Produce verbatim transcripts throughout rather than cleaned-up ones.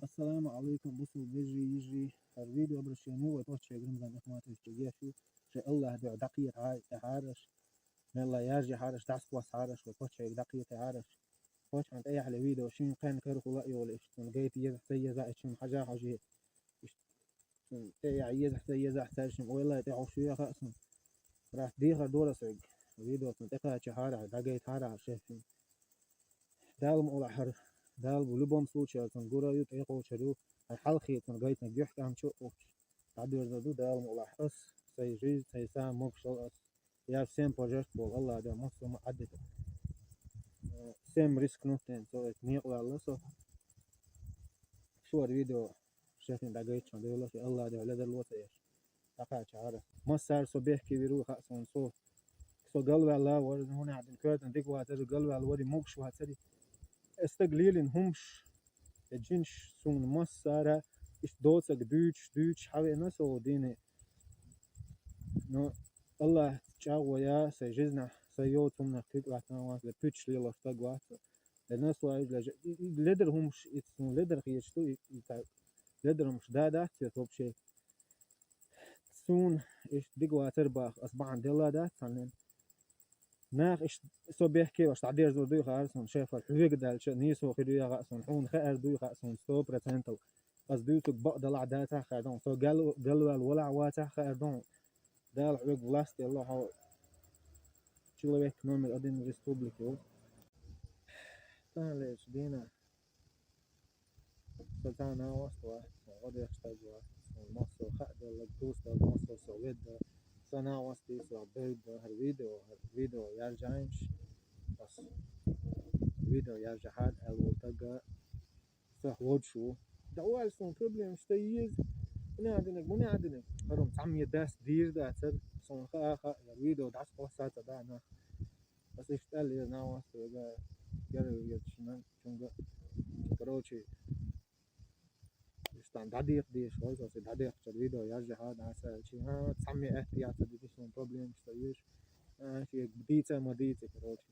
Ассаламу алейкум, бусул бежи, ежи. Хар видео обращение вай почек Рамзан Ахматович Геши. Ши Аллах дуа дакъир хай, хай, хараш. Мелла яжи хараш, дас класс хараш, вай почек дакъир хай, хараш. Почек ант эхле видео, шин кен кар хула йоли, иштун гайт ез, сай ез, иштун хажа хажи. Иштун те я ез, сай ез, сай шин, ойла те хошуя хасан. Рас дихар дора саг. Видео тун текача хара, дагайт хара, шефин. Дал мо ла хар, дал бу любом случае тун гура ю те кочару, а халхи тун гайт на гюх кам чу уч. Тадур ду дал мо ла ас, сай жизнь, сай сам мог шал ас. Я всем пожертвовал, Аллах да мусума аддит. Всем рискнуть тен, то есть не ла ласо. Шуар видео, шефин дагайт чан, да ласо, Аллах да ледар лоса еш. Такача хара. Массар со бехки виру хасан со. Со галвала вар, ну, на дин кёртен дик ватер, галвала вари мукш ватери. Эстаг лилин хумш, э, джинш сун массара, иш доцаг дюч, дюч, хаве на со дини. Но Аллах чагъоя, сай жизна, сай йо тумна кик ватна ват, ле пюч лило стаг ват. Ле на слави, ле ж-, и, и ледар хумш, и сун ледар хиеш ту, и, и та-, ледар хумш да, да, цвет вообще. Сун, иш дик ватер бах, ас бан дела да, цанен. Нах иш со бехке ваш, та дерз дуй хар, сун шефар, хвиг дальше, ни со хиду я сон, хун хар дуй хар, сун сто процентов. Ас дуй тук ба дала да та хар дон, со гал, галвал вала ва та хар дон. Дал хвиг власть, Аллах, человек номер один в республике. Та леш дина. Со цана васт ва, со одех стаг ва, со массо ха дала, дус дала, массо со вед дала. Со на васт и со бед дала, хар видео, хар видео я джанш. Бас видео я джахад, эл вол тага. Со хлод шу. Да уал сон проблем, что есть. Мне один, мне один. Харум, там мне даст дир да, цер, сон ха, ха, я видео даст класса, да, на. Бас иштал я на васт, да, я, я, чина, чунга. Короче, Ишта дадих диш, хоза, се дадих чар видео, я же ха, да, се, чи, ха, цами эт, я, се, диш, сон проблем, что еш. А, чи, дица, ма дица, короче.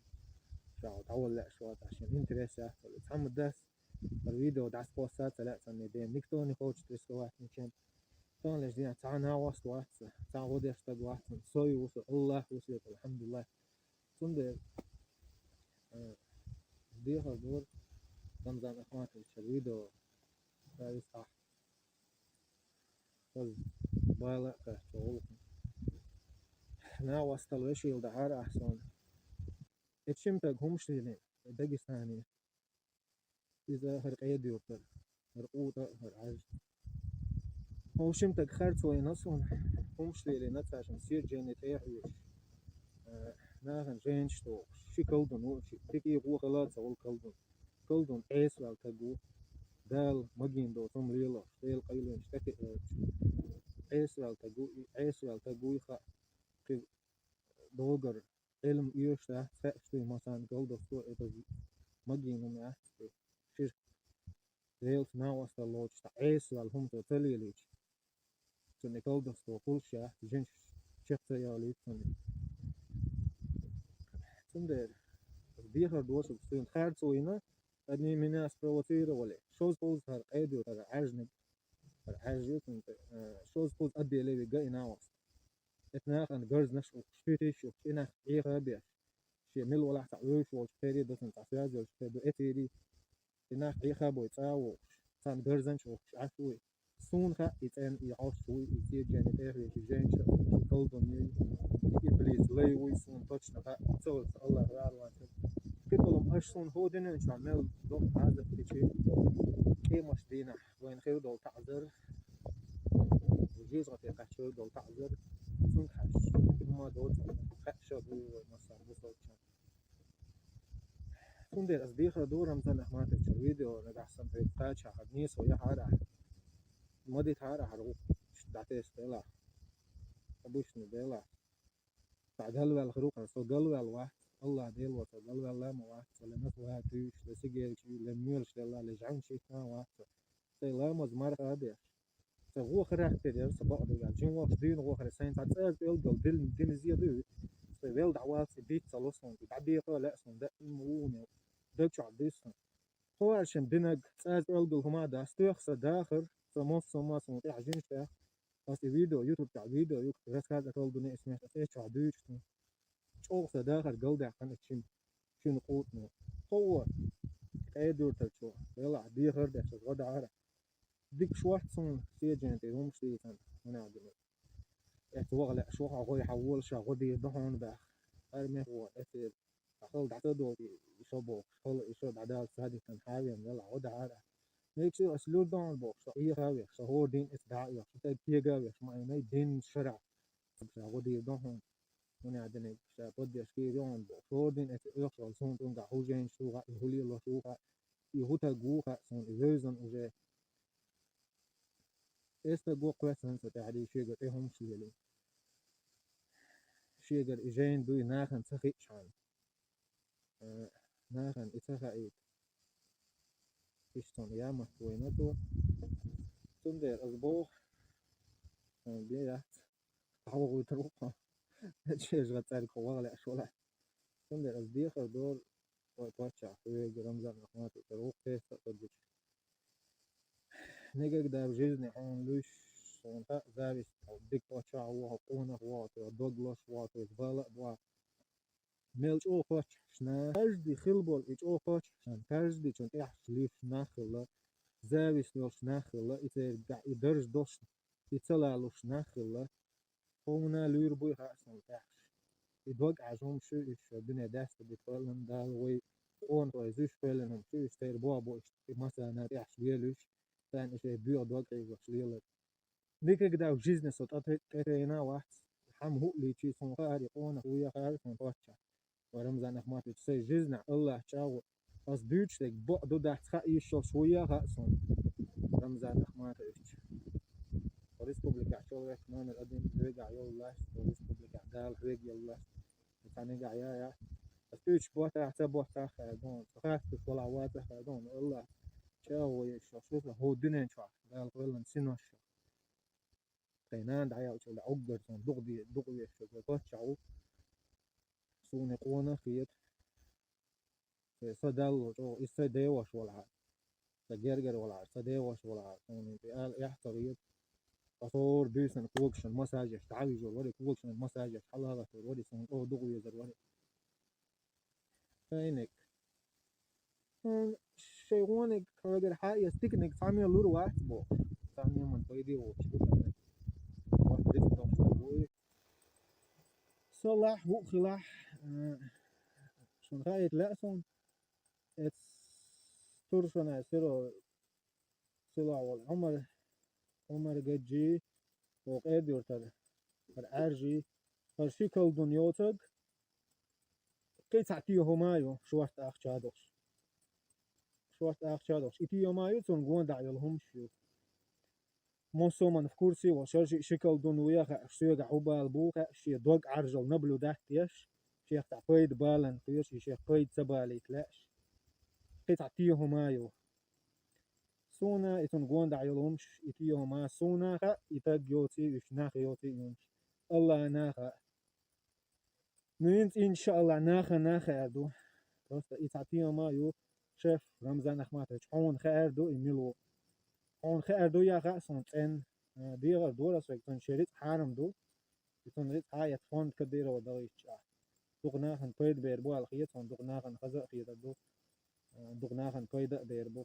Шо, давал ле, шо, та, шин интерес, я, се, цам дас, пар видео, дас поса, се, ле, цам не ден. Никто не хочет рисковать ничем. Тон лишь дня, ца на вас, ца, ца водеш, так вас, союз, Аллах, услед, алхамдулиллах. Цунде, э, дехар дур, Рамзан Ахматович, видео, Равис Ах. Хаз бала кахча олукъун. На вастал вешил дахар ахсон. Эчим таг хумшлини, Дагестани. Иза хар къедюртар, хар къута, хар аж. Хошим таг харцвайна сон, хумшлили нацашин сир джени тяхвиш. Э, нахан женч то, ши колдун, ши, тики гуха лаца ол колдун. Колдун эсвал тагу, дал магин до сом лила, шел къайлин штаки, э, эсвал тагу, и эсвал тагу, и ха, ки догар, элм иёшта, хэ, шты масан колдо, сто это магин у меня, шир, зел сна васта лоч, та эсвал хум то целилич. Цуни колдо, сто кулша, женщ, чехца я ли, цуни. Цундер, дихар дошук, цуни харцуина, Они меня спровоцировали. Шоз поз хар эду хар ажник. Хар ажник, э, шоз поз абелеви га инавас. Этнахан гарзнаш ух, шпитиш ух, инах иха беш. Ши мил валах та уйш волч пери, досан та связь волч пери, этери. Инах иха бой цаво, цан гарзанч ух, ашуй. Сун ха, и цен, и ош, уй, и сир, джани, пехи, и женщина, и колдун, и иблис, лей, уй, сун, точно ха, цо, Аллах, рар, ван, цо. Китолом аш сун ходин, эн чуа мел, док, аза, кичи, кемаш дина, вен хил дол тазар, жиз гати качу дол тазар, сун хаш, ума дол, хаша, бу, маса, бу, соча. Цундер аз дихра дурам зан Ахматовича видео, нагахсан хай кача, хад нисо я хара. Моди хара хару, датес дела. Обычно дела. Та галвел хру, со галвел ва. Аллах дел ва, со галвел лама ва. Со ле нас ва тюш, ле сигер чу, ле мюр шдела, ле жан шихна ва. Со лама змар хабеш. Са гуо характер яр, са бакъ дигал. Джин вахш дин гуо хар сайн, са цӀаз эл гал дил, дин зия ду. Са вел дӀавал са бит са лосон, дӀабиха лесон, да им уне. Даг ча дисон. Тховар шин динаг цӀаз пӀелгал хӀума дац, тоьхса дахар, са моссо ма суна тӀехь жинаш тӀехь. Ас и видео, YouTube тӀехь видео юкъ, рассказать а толдуне эс мех, эс чохь дуьйцу. ЧӀогӀа са дахар галдаьккхина шин, шин къутно. Тховва, къедуьртарчо, велахь, дехар деш, гӀо дахьара. Дика шорта суна седжен тӀе хӀумаш дийцан, хӀунах дина. Эцу ваха лаьа шуха гӀой хьан волуша гӀо дийр ду хьуна баьхна. Ара мех вон, эцу хьан хала дӀа ца долу и шо бохуш, хала и шо дӀадала садиктан хьавен, велахь, гӀо дахьара. Мекси ас лур ду хьуна бохуш, со Ӏеха а веш, со хӀора дин эцу дӀа а оьхуш, и тайпа кега а веш, ма и най дин шарахь. Ша гӀо дийр ду хьуна. ХӀунда аьлча ша поддержка йийр ю хьуна бохуш. ХӀора дин эцу оьхуш вала суна цуьнгахь хӀу жайнаш ву хаьа, и хӀу лелош ву хаьа, и хӀу таг ву хаьа, суна и вевзан уже. Эс таг ву кхоьссина сан тӀаьхьа шегара тӀе хӀумаш лелийна. Шегара и жайна дуй нахана ца хиъчхьана. Э, нахана и ца хаийта. Иштта сан ямарт вайна цо. Цундела ас боху, сан бен яц, дӀавахуьйтур ву хьо. Чежа цаьрга хьо ваха лаьаш валахь. Цундела ас дехар дора, вай паччахь хьоьга Рамзан Ахматовича вукху тесса а ца гучу. Никогда в жизни хьуна луьйш, суна хаьа, зависть, хьо дика паччахь ву, хьо къонах ву, хьо дог лозуш ву, хьо бала а бу. Мел чӀогӀа кхоччуш нах, каждый хила болу и чӀогӀа кхоччуш нах, каждый чун тӀехьаш луьйш нах хилла, зависть йолуш нах хилла, и церга и дарж долуш, и ца лалуш нах хилла. Хьуна луьйр буй хаьа суна тӀехьаш. И дог Ӏаш хӀума шу, уьш шо дуьне даьсса дика кхоьллина Дала вай, къонахой зуьйш кхоьллина хӀума шу, уьш церан бохь бу, иштта и массарна тӀехьаш лелуьйш, царна и шайн боьха дог Ӏийзош лелар. Никогда в жизни со тӀе-, тӀетайна а вац, хьан хӀуъа лийчий суна хаьара, и къонах ву яхара суна паччахь. Ва Рамзан Ахматович, сайн жизнь Аллах чӀагӀо, ас дуьйцуш дерг бакъ ду дац хаьа йиш йолуш ву яха а суна. Рамзан Ахматович. Республикехь человек номер один хьоьгахь йоллаш, республикехь Дала хьоьга йоллаш. Цхьанигахь я, я. Ас дуьйцуш боттахь, ца боттахь хаьа дуьйна, ца хаттуш валахь вацахь хаьа дуьйна, Аллах чӀагӀо йиш йолуш ву сан хӀу дуьнен чохь, Дала кхоьллина синош. Тхайн нана дӀаяьлча, уггар суна дукха де-, дукха везаш вай паччахь ву. Суна и къонах хета. Сайн са далло чӀогӀа, иза сайн деваш валахьара. Сан гергара валахьара, сан деваш валахьара. Суна и ала эхь ца хета. Ас хӀора буьйсанна когашна массажеш дӀавижор вари, когашна массажеш хьалагӀаттор вари, суна чӀогӀа дукха везар вари. Шайниг. М, шайн гӀониг хьоьгара хьаэца диканиг цхьа мел лур вац бохуш. Цхьа мел пайде воцуш бу. Салахь, хӀуъа хилахь, э, шуна хаийта лаьа суна. Эц туршана сиро силахь волу Ӏумар, Ӏумар Гаджи, вокху Къедуьртара, хӀара Ӏаьржи, хӀара ши колдун йоцург, кхин цхьа тема хӀума ю, шорта ахча а дохуш. Шорта ахча а дохуш. И тема ю, цунна гонда йолу хӀумаш ю. Массоман в курсе волу, шарши ши колдун ву яха, соьга хьу бала бу хаьа, шен дог Ӏаржал наблюдать деш, шех цхьа пайда балан кхоьруш, и шех пайда ца балийта лаьаш. Кхин цхьа тема хӀума ю. Суна и цунна гонда йолу хӀумаш, и тема хӀума суна хаьа, и таг йоций, уьш нах йоций хӀумаш. Аллахьна хаьа. Ну, хӀинца, иншааллахь, нахана хаьар ду. Просто и цхьа тема ю, шеф Рамзан Ахматович, хьуна хаьар ду и мила ву. Хьуна хаьар ду яха а суна цӀенна. Э, дехар дора ас вайга, цунна шен рицкъ хьарам ду. И цунна рицкъ хьаэцна фонд Кадырова далийта чӀагӀ. Дукха нахана пайда бер бу аьлла хета суна, дукха нахана хаза а хетар ду. Э, дукха нахана пайда а бер бу.